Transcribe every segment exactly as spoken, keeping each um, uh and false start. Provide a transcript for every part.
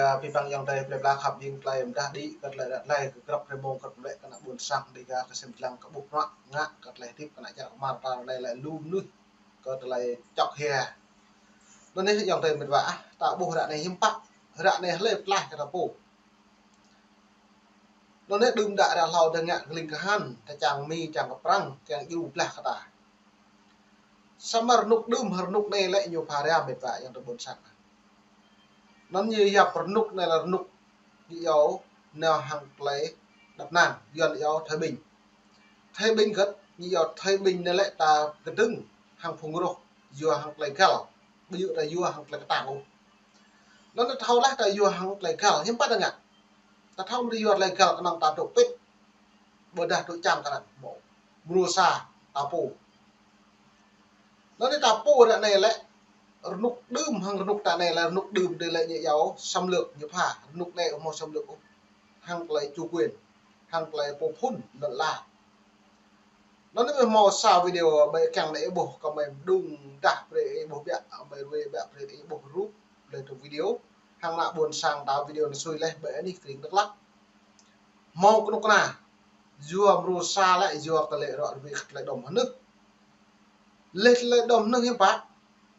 Abih bang ayŏng adơi plơi pla khăp ƀing tơlơi mơdah đĭ kơ tơlơi ră tơlơi kơ grăp rơmông kơ tơlơi kơ ană ƀôn sang Dêga kơ sem lăng kơ ƀuh mơnuă ngă kơ tơlơi hơdip kơ ană čar kơ mơta anai lĕ lu mơnuih kơ tơlơi čŏk hia. Anŭn yơh ayŏng adơi mĕt wa ah, ta ƀuh ră anai hiư̆m pă, ră anai hlơi pơklaih kơ ta pô. Anŭn yơh đưm đă ră hlâo ta ngă kơ ling kơ han, ta čang Mi, čang kơ Prăng, kiăng djru blah kơ ta. Samơ̆ rơnŭk đưm, rơnŭk anai lĕ ñu pha răm mĕt wa ayŏng adơi ƀôn sang. Anŭn ñu yap rơnŭk anai lĕ rơnŭk ñu iâu nao hăng tơlơi đăp nang, Yuan iâu thái bình. Thái bình gơ̆t, ñu iâu thái bình anai lĕ ta kơdơ̆ng hăng phung rŏh, yua hăng tơlơi găl, ƀu djơ̆ ta yua hăng tơlơi kơtang ôh. Anŭn ta thâo laih ta yua hăng tơlơi găl, hiư̆m pă ta ngă. Ta thâo mơ̆ ta yua tơlơi găl kơnơ̆ng ta dŏ pĭt. Ƀôdah dŏ čang kơ arăng mơ̆. Mrô sa, ta pô. Anŭn yơh ta pô ră anai lĕ, rơnŭk đưm hăng rơnŭk ta anai lĕ, rơnŭk đưm anai lĕ ñu iâu xâm lược ñu pha, rơnŭk anai ƀu hmâo xâm lược ôh. Hăng tơlơi chủ quyền, hăng tơlơi pô phŭn lŏn ala. Anŭn yơh mơ̆ hmâo sa video ƀơi kiăng anai ih ƀuh kơ mơi mơđung dah brơi ih ƀuh biă, mơi ruai biă brơi ih ƀuh rup, lĕ trong video. Hăng ană ƀôn sang ta video anai sui laih ƀơi anih kring Dak Lak. Hmâo kơnuk kơna. Yua mrô sa lĕ yua kơ lĕ rŏ rơbê kơ tơlơi đom hơnưh. Lĕ tơlơi đom hơnưh hiư̆m pă.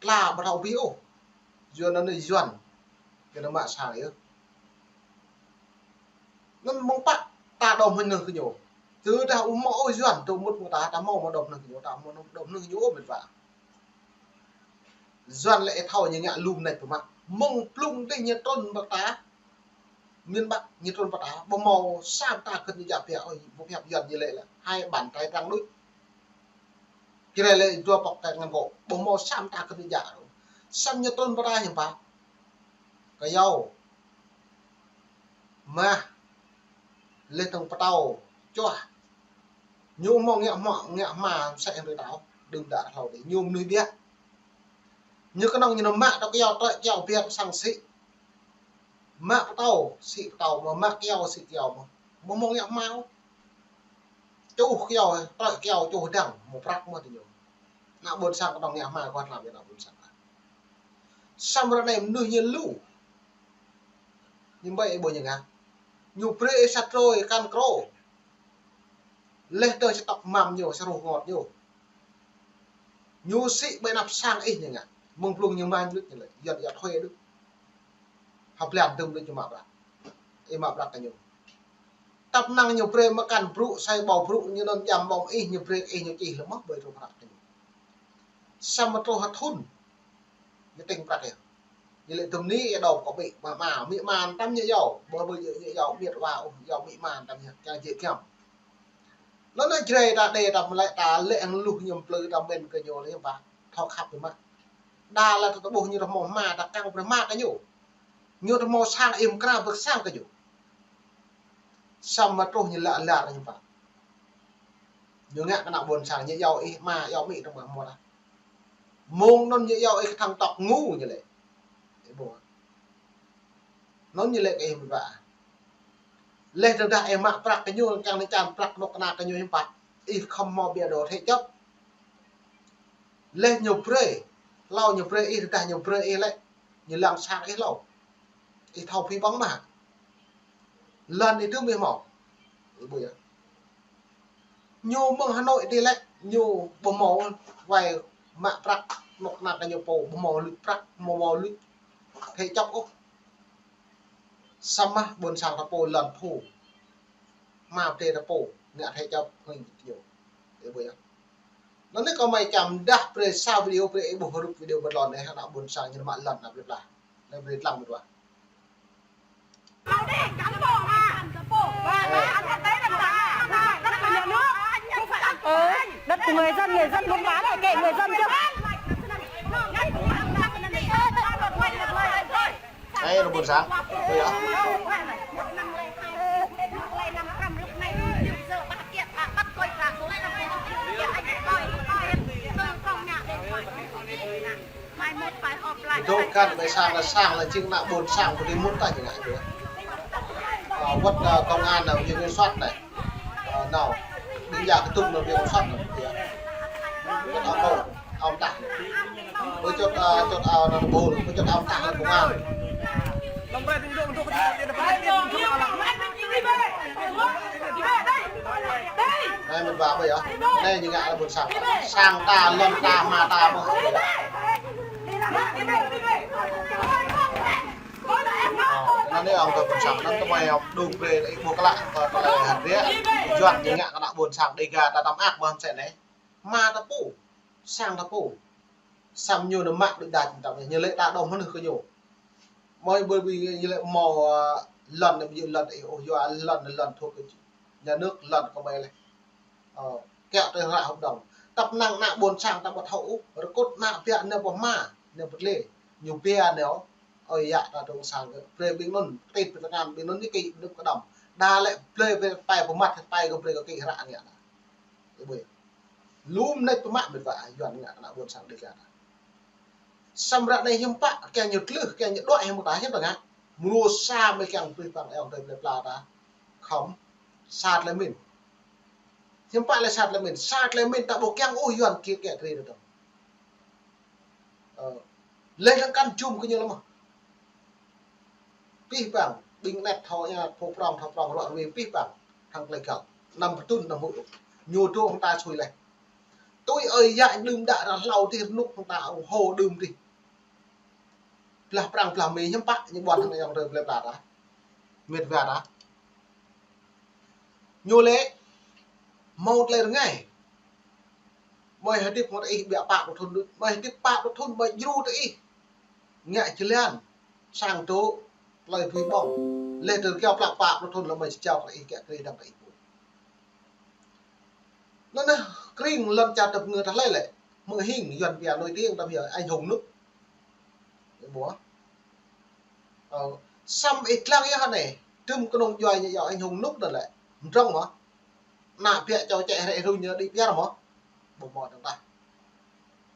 Tla ƀu thâo abih ôh. Yua anŭn anai Yuan. Kơ anŭn mă sang yơh. Anŭn mơ̆ng pă ta đom hơnưh kơ ñu. Tơdah ƀu hmâo ôh Yuan dŏ mŭt mơ̆ng ta, ta hmâo mơ̆ đom hơnưh kơ ñu, ta hmâo đom hơnưh kơ ñu ôh mĕt wa. Yuan lĕ ih thâo ñu ngă lum nač pơmă. Mơ̆ng blung dih ñu trŭn pơ ta. Miền Bắc ñu trŭn pơ ta. Ƀu hmâo sa mơta kơ̆t ñu djă biă ôh, ƀu pơhiăp Yuan ñu lĕ lĕ. Hai bàn tay trắng đuč. Jrai lĕ dua pŏk tay ngăn kŏ. Ƀu hmâo sa mơta kơ̆t ñu djă ôh. Samơ̆ ñu trŭn pơ ta hiư̆m pă. Kơyâo. Mah. Leh tơ̆ng pơtâo, čuah. Ñu hmâo ngă hmua, ngă hma mơsĕ hăng rơi tao, đưm đă hlâo dih. Ñu mơnuih biă. Ñu kơnơ̆ng ñu nao mă tơ kơyâo, tơlơi kơyâo biă pơ sang sĭ. Mă pơtâo, sĭ pơtâo mơ̆, mă kơyâo, sĭ kơyâo mơ̆. Ƀu hmâo ngă hma ôh. Čuh kơyâo, tơlơi kơyâo čuh dăng, hmâo prăk mơ̆ tơ ñu. Ană ƀôn sang kơnơ̆ng ngă hma kơ hlăm ană ƀôn sang. Samơ̆ ră anai mơnuih ñu lu. Ñu ƀai ih ƀu ñu ngă. Ñu brơi ih sa trôi kăn krô. Leh tơ sa tŏk măm ñu, sa ruh ngot ñu. Ñu sĭ ƀơi anăp sang ih ñu ngă. Mơ̆ng blung ñu mañ đuč ñu lĕ, yŏt yŏt huê đuč. Hơblan dơ̆m đuč ñu mă prăk. Ih mă prăk kơ ñu. Tăp năng ñu brơi mơkăn brŭ, sai ƀâo brŭ, ñu anŭn jăm ƀơ̆ng ih, ñu brơi ih, ñu čih lơ̆m mơ̆ ƀơi truh prăk kơ ñu. Samơ̆ truh ha thŭn. Ñu tĭng prăk yơh. Ñu lĕ tơm ni ih đaŏ kơ amĭ, ama, amĭ ama tăm ñu iâu, ƀu ƀu ñu iâu, amĭ wa, ôh, iâu amĭ ama tăm ñu, kiăng jĕ kiăm. Lŏn anai Jrai ta đe ta mơlĕ ta lĕ hăng luh ñu plư ta mĭn kơ ñu lĕ ba. Thâo khăp ñu mă. Đa lĕ ta ƀuh ñu ta hmâo hma ta kăng brơi hma kơ ñu. Ñu ta hmâo sang ih mơkra brơi sang kơ ñu. Samơ̆ truh ñu lă lar ñu ba. Ñu ngă kơ ană ƀôn sang ñu iâu ih ama, iâu amĭ ta mă hmâo ta. Mơ̆ng anŭn ñu iâu ih kơthăng tŏk ngu ñu lĕ. Ih ƀuh. Anŭn ñu lĕ kơ ih mơ̆n wa. Leh tơdah ih mă prăk kơ ñu, kiăng ñu čan prăk kơnuk kơna kơ ñu hiư̆m pă. Ih khŏm hmâo ƀiă dŏ thế chấp. Leh ñu brơi, hlâo ñu brơi ih, tơdah ñu brơi ih lĕ, ñu lăng sang ih hlâo. Ih thâo phi ƀơ̆ng mă. Lŏn ih tŭ ƀu hmâo. Ih ƀuh yơh. Ñu mơ̆ng Hà Nội dih lĕ, ñu ƀu hmâo wai mă prăk, kơnuk kơna kơ ñu pô, ƀu hmâo luč prăk, ƀu hmâo luč thế chấp ôh. Samơ̆ ƀôn sang ta pô lŏn phu. Hma pơdai ta pô, ngă thế chấp hơ̆ng ñu. Ih ƀuh yơh. Anŭn anai kơ mơi čăm dah brơi sa video brơi ih ƀuh rup video bơtlon anai hăng ană ƀôn sang ñu mă lŏn ană plơi pla. Anai brơi lăng mơ̆n wa. Ừ, đất của người dân, người dân buôn bán là kệ người dân chứ. Đây là buôn sáng. Ui à. Dŏ kăn ƀơi sang là sang là chính ană ƀôn sang pơđĭ mŭt ta ñu ngă ih ƀuh. Ơ, wơ̆t, ơ, công an là ñu kiểm soát anai. Ơ, nao. Ñu djă kơtŭk nao ñu kiểm soát anai. Wơ̆t ao ƀôl, ao mơtah. Ƀơi čŏt, ơ, čŏt ao anŭn ƀôl, ƀơi čŏt ao mơtah anŭn công an. Anai mĭt wa ƀơi yơh. Anai ñu ngă ƀôn sang. Sang ta, lŏn ta, hma ta ƀơi. Ơ, anai anŭn ƀôn sang, anŭn tơmai đung brơi, ih ƀuh klă, kơ tơlơi hơdră, Yuan ñu ngă kơ ană ƀôn sang Dega ta tăm ak ƀơi hăm sĕ anai. Hma ta pô, sang ta pô. Samơ̆ ñu nao mă đôč đač tăm anai, ñu lĕ ta đom hơnưh kơ ñu. Mơi ƀơi ƀơi ñu lĕ hmâo, ơ, lŏn anai ƀơi lŏn ih ôh, yua lŏn anai lŏn thuộc nhà nước, lŏn kơ mơi lĕ. Ơ, kiăng tui hră hợp đồng. Tăp năng ană ƀôn sang ta ƀu thâo ôh, rơkŭt ană biă anai ƀu hma, anai ƀu tlĕ. Ñu biă anai ôh, ơi yă ta dŏ sang kơ. Brơi ƀing anŭn, tĭt ƀing tơngan, ƀing anŭn ñu kĭ đŭp kơđăm. Đa lĕ blơi brơi tơpai pơmăt, tơpai kơ brơi kơ kĭ hră anai ta. Ih ƀuh. Lŏm anai pơmă mĭt wa, Yuan ngă kơ ană ƀôn sang Dega ta. Samơ̆ ră anai hiư̆m pă, kiăng ñu tlưh, kiăng ñu đuaĭ hiư̆m ta hiư̆m ta ngă. Mrô sa mơi kiăng brơi păng ayŏng adơi plơi pla ta. Khŏm sa tơlơi mĭn. Hiư̆m pă lĕ sa tơlơi mĭn, sa tơlơi mĭn ta ƀu kiăng ôh Yuan kiăng kiăng kri ta dong. Ơ, lĕ lăng kăn jum kơ ñu lăm mơh. Pih păng, ƀing anet thâo ñu, thâo prŏng, thâo prŏng, ruă ruê pih păng, hăng tơlơi găl. Năm pơtŭn, năm hŭ. Ñu dŏ hăng ta sui leh. Tui ơi yă đưm đă ră hlâo dih rơnŭk hăng ta ủng hộ đưm dih. Blah Prăng, blah Mi hiư̆m pă, ñu ƀuăn hăng ayŏng adơi plơi pla ta. Mĭt wa ta. Ñu lĕ, hmâo tơlơi rơngai. Mơi hơdip hmâo tơ ih biă pă pluh thŭn, mơi hơdip pă pluh thŭn, mơi djru tơ ih. Ngă jơlan, sang dŏ, tơlơi tui ƀơ̆ng. Leh tơl kiaŏ plă pă pluh thŭn lĕ mơi jao kơ ih kiăng kri dăm kơ ih pô. Anŭn anai, kring lŏn čar tơpơngư ta hlơi lĕ. Mơ̆ng hing Yuan pia nổi tiếng tăm yơh, anh hùng nước. Ƀuh. Ơ, samơ̆ ih lăng yơh anai, tơm kơnung djuai ñu yua anh hùng nước anŭn lĕ. Mdrŏng mơ̆. Ană biă čô čĕ hrĕ hruñ ñu đĭ piar mơ̆. Ƀu hmâo dong tah.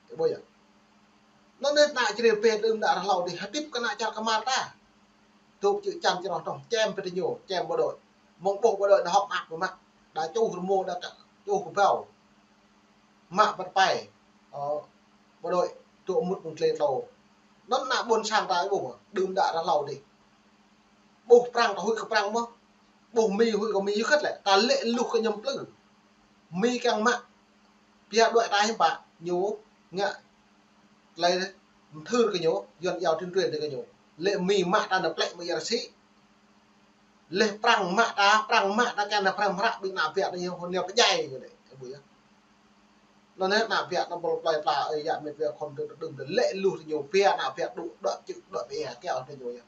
Ih ƀuh yơh. Anŭn anai ană Jrai pĕ đưm đă ră hlâo dih hơdip kơ ană čar kơmar ta. Dŏ čư̆ čan čroh tŏng, čem pơ tơ ñu, čem bộ đội. Mơ̆ng ƀuh bộ đội anŭn hŏk mơak mơak. Đa čuh rơmô, đa čuh kơbao. Mă pơtơpai. Ơ, bộ đội dŏ mŭt mơ̆ng tlê tlâo. Anŭn ană ƀôn sang ta ih ƀuh mơ̆, đưm đă ră hlâo dih. Ƀuh Prăng ta huĭ kơ Prăng mơ̆. Ƀuh Mi huĭ kơ Mi, yua hơget lĕ, ta lĕ luh kơ ñu plư. Mi kiăng mă. Pia đuaĭ ta hiư̆m pă, ñu ngă tơlơi mơthưr kơ ñu, Yuan iâu tuyên truyền kơ ñu. Lĕ Mi mă ta nao plĕ mơ̆ng ia rơsĭ. Leh Prăng mă ta, Prăng mă ta kiăng nao Prăng hră ƀing ană biă ta ñu hŏ nao pơdjai ñu lĕ, ih ƀuh yơh. Anŭn anai ană biă ta ƀuh plơi pla ơi yă mĭt wa khŏm dơ̆ng dơ̆ng lĕ luh tơ ñu pia ană biă dŏ đuaĭ čư̆ đuaĭ pia kiaŏ tơ ñu yơh.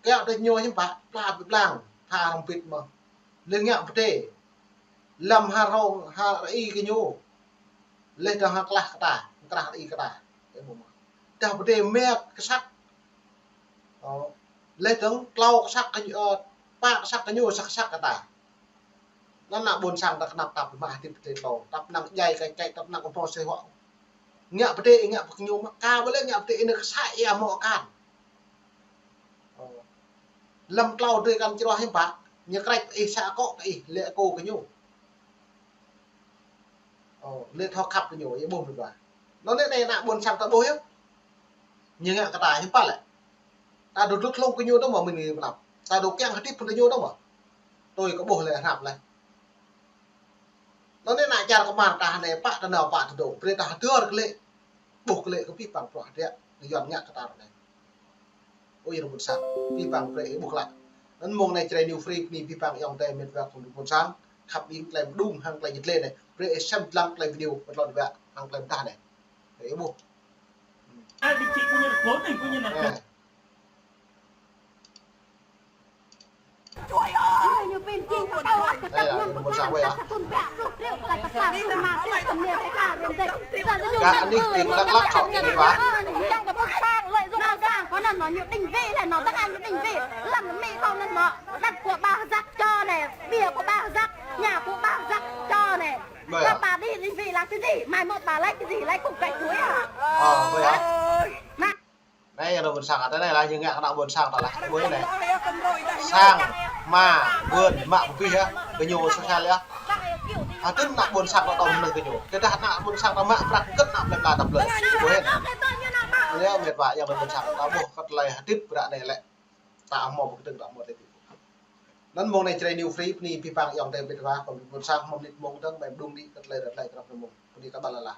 Kiaŏ tơ ñu hiư̆m pă, pla ƀĭ blang, tha rŏng bĭt mơ̆. Leh ngă pơdê. Lăm ha rŏng, ha rơi kơ ñu. Leh dong ha klah kơ ta, klah rơi kơ ta. Ih ƀuh mơ̆. Dah pơdê mĕ kơsăk. Ơ. Leh dong tlâo kơsăk kơ ñu, ơ, pă kơsăk kơ ñu, sa kơsăk kơ ta. Anŭn ană ƀôn sang ta kơnăp tap mă hơdip pơdê tlâo. Tăp năng djai kơ čai, tăp năng kơ hmâo sĕ huă. Ngă pơdê, ngă pơkơñum, ka ƀu lĕ ngă pơdê, ih nao kơ sa ia hmâo akan. Ơ. Lăm tlâo drơi kăn čroh hiư̆m pă, ñu krĕč ih sa akŏ kơ ih, lĕ akŏ kơ ñu. Ơ, lĕ thâo khăp kơ ñu, ih ƀuh mĭt wa. Anŭn anai ană ƀôn sang ta ƀuh yơh. Ñu ngă kơ ta hiư̆m pă lĕ. Ta dŏ dlŭt hlŏng kơ ñu dong mơ̆ mĭn ngă pơnăp. Ta dŏ kiăng hơdip pơ tơ ñu dong mơ̆. Tui kơ ƀuh lĕ hrăp leh. Anŭn anai ană čar kơmar ta anai pă ta nao pă ta dŏ. Brơi ta hơdơr kơ lĕ. Ƀuh kơ lĕ kơ pih păng bruă hơdră. Yuan ngă kơ ta ră anai. Ơ yơh ƀôn sang, pih păng brơi ih ƀuh klă. Anŭn mơ̆ng anai Jrai New Free bơni pih păng ayŏng adơi mĭt wa khŏm ƀôn sang. Khăp ƀing tơlơi mơđung hăng tơlơi jơt lĕ anai. Brơi ih sem dlăng tơlơi video pơtlŏn biă hăng tơlơi mơdah anai. Brơi ih ƀuh. Ai đi chị cũng như là cố tình cũng như là Ơ. Đây là một xã hội à? Cả nước tìm Đắk Lắk họ đi vào. Có nên nói như định vị là nó đang ăn định vị, làm Mỹ không nên nó đặt của ba giặc cho này, bia của ba giặc, nhà của ba giặc cho này. Các bà đi định vị là cái gì? Mai mốt bà lấy cái gì? Lấy cục gạch chuối à? Ờ, vậy hả? Mà Anai, ană ƀôn sang, anai lah, ñu ngă kơ ană ƀôn sang ta lah, ƀuh anai. Sang, hma, bươn, mă pơpih yơh, kơ ñu sơsel yơh. Hơdôm ană ƀôn sang ta tơm hơnơ̆ng kơ ñu. Tơdah ană ƀôn sang ta mă prăk kơ̆t ană plơi pla ta plơi. Ƀuh anai. Anai, mĕt wa, ayŏng adơi ƀôn sang, ta ƀuh kơ tơlơi hơdip ră anai lĕ. ta hmâo pơkơdơ̆ng ta hmâo tơlơi tip. Anŭn mông anai Jrai New Free, bơni abih bang ayŏng adơi ƀing ta, kơ ƀing ƀôn sang hmâo mơnit mông dơ̆ng, mơ̆ng đung đĭ kơ tơlơi rơđah tơlơi krăp mơ̆ng mông. Bơni kơ ƀing lĕ.